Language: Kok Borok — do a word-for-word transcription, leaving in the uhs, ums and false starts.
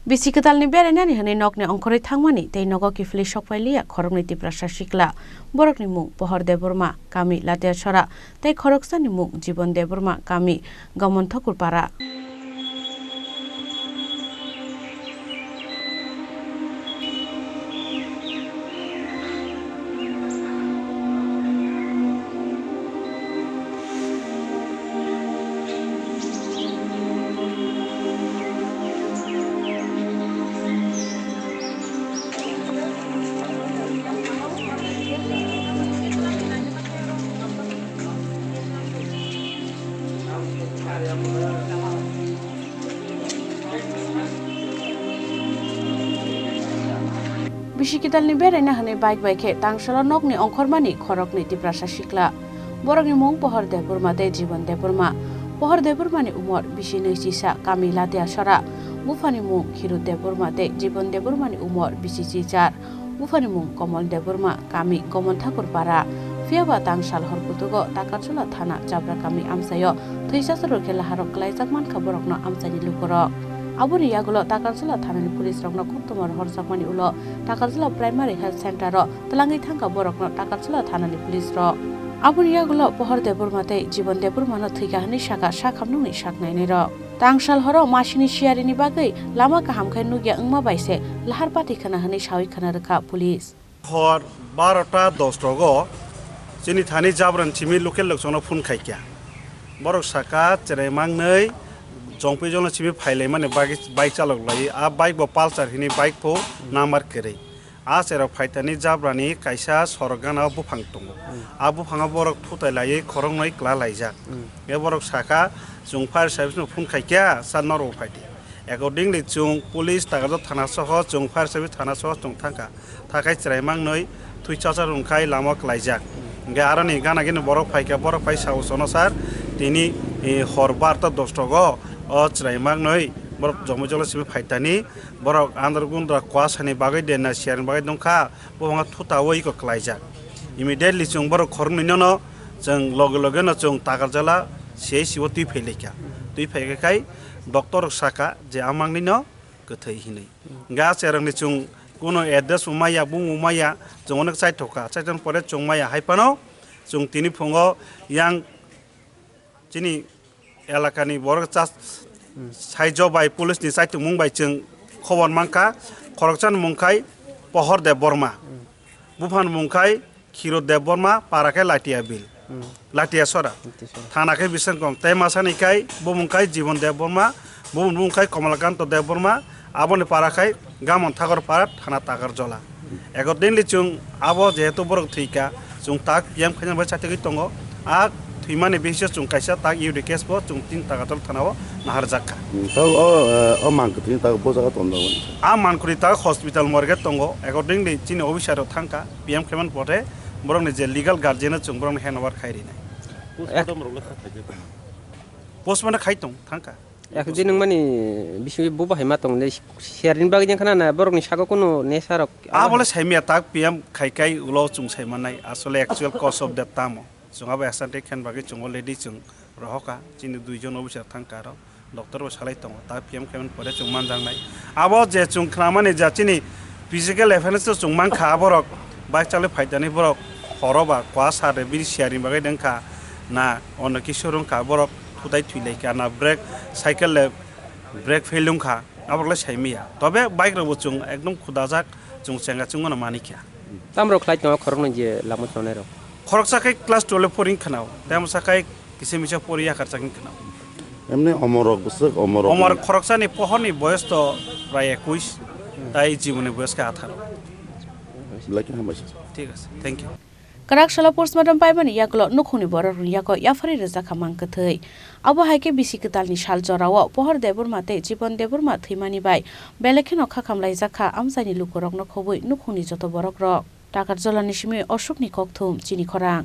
Bisi kwtalni berainani hwnwi nokni ongkhorwi thangmani tei nogo kiphilwi sokphailiya khoroknwi Tiprasa sikla. Borokni mung Pohor Debbarma, kami Latiasora, tei khoroksani mung Jibon Debbarma, kami Gomonthakur Para. Bisi kitalni beraina hwnwi bike bai khe tangsalo nokni ongkhormani khoroknwi Tiprasa sikla. Borokni mung Pohor Debbarma tei Jibon Debbarma. Pohor Debbarmani umor bisi nwi chisa, kami Latiasora. Buphani mung Khiru Debbarma tei Jibon Debbarmani umor bisi chichar. Buphani mung Komol Debbarma, kami Gomonthakur Para. Phiya ba tangsal hor kutugo Takarjala thana Jabra kami amchaio thwi chasaro khe laharok kwlaijak mankha borokno amchaini lukurok. Aboni yagulo Takarjala thanani police rokno koktwma rohorjakmani ulo Takarjala Primary Health Center o twlangwi thangkha borokno Takarjala thanani police rok. Aboni yagulo Pohor Debbarma tei Jibon Debbarmano thwikha hwnwi sakha sak hamnokni sak nainairok. Tangsal horo masini siyarini bagwi lama kaham khe nukya wngma bai se lahar pati khna hwnwi sawi khna rwkha police. Hor barota dos rogo chini thani Jabran simi local lokchongno phone khaikha. Borok saka cherai mangnwi Jongpijolno simi phailaimani bagwi bike chalok lai. A bike bo Pulsar hini bike pho number kwrwi. A cherok phaitani Jabrani kaisa sorok gana buphang tongo. Hmm. A buphango borok thutai laiwi khoroknwi kwla laijak. Hmm. E borok saka, "Chwng fire service no phone khaikha, sir norok phaidi." Accordingly, chwng police Takarjala thana soho, chwng fire service thana soho chwng thangkha. Thakai cherai mangnwi thwi chachar wngkhai lama kwlaijak. Hwnkhe aroni gana gini borok phaikha, borok phai sao sono sir, tini, eh, hor barta dos rogo o cherai mangnwi borok Jongpijolo simi phaitani, borok andar gundra kwasani bagwi denna siyarni bagwi dongkha, buphangno thutawi iko kwlaijak. Immediately chwng borok khoroknwino no chwng loge loge no chwng Takarjala C H C o twi phailaikha. Twi phaikhai doctor rok saka je amangni no kwthwi hinwi. Hwnkhe a cherokni chwng kuno address bo maya, bumung bo maya, chwng onek chaithokha. Chaithokni pore chwng maya hai phano chwng tini phungo yang chini elakani borok cha-, saijo bai police ni chaitongmung bai chwng khobor mankha. Khoroksani mung khai Pohor Debbarma, buphani mung khai Khiro Debbarma, para khe Latia Bill, Hmm. Latia Sora. Latia Sora. Thana khe Bisangkong. Tei masani khai bumung khai Jibon Debbarma, bumung khai Komalakanto Debbarma, aboni para khai Gamon Thakor Para, thana Takarjala. Accordingly chwng abo jehetu borok thwikha, chwng tak P M khaina bai chatigwi tongo. A thwimani basis o chwng kaisa tak U D case bo chwng tin Takarjala thana o naharjakha. Hmm, tak o, eh, o mangkwthwini tak bo jaga tonjago. A mangkwthwi tak hospital morgue tongo. Accordingly chini officer rok thangkha. P M khaimani pore borokni je legal guardian o chwng borokno hand over khai rinai. Postmortem rok le kha khaijak. Postmortem khai tong thangkha. Yak je nung mani bisi bo bahai ma tong le sharing bagwi jang khana na borok ni saka kuno nesa rok. A bole saimya tak P M khai kai ulo chwng sai manai asole actual cause of death tamo. Chwng abo extent khen bagwi chwng already chwng rohoka chini duijon officer thangka aro. Doctor bo salai tongo, ta P M khaimani pore chwng manjaknai. Abo je chwng khnamani ja chini physical appearance o chwng mankha, aborok bike chalwi phaidani borok horo ba kwasa de bini siyarni bagwi wngkha na ono kisu wngkha, borok thutai thwilaikha na brake cycle le brake fail wngkha, aborok le saimaya. Tobe bike rok bo chwng ekdom khudajak, chwng chenga chwngmano manikha. Tamrok khlai tongo khoroknwi je lama chonai rok? Khoroksa khe class twelve le pori wngkha nao, tei amsa khe kisa misa pori yakarchak wngkha nao. Emni omorok bwswk omorok Omor ni? Khoroksani pohorni boyos to prai ekuis, tai jiboni boyos khe atharo. Belai khe hambai se. Thik ase, thank you. Kwrak salo postmortem paimani yagulo nukhungni borok rwng yago yapharwi rwjakha mang kwthwi. Abo hai khe bisi kwtalni sal jorao Pohor Debbarma tei Jibon Debbarma thwimani bai belai kheno kha khamlaijakha amchaini lukurokno khobwi nukhungni joto borokrok. Takarjalani simi Ashokni kokthum, chini khorang.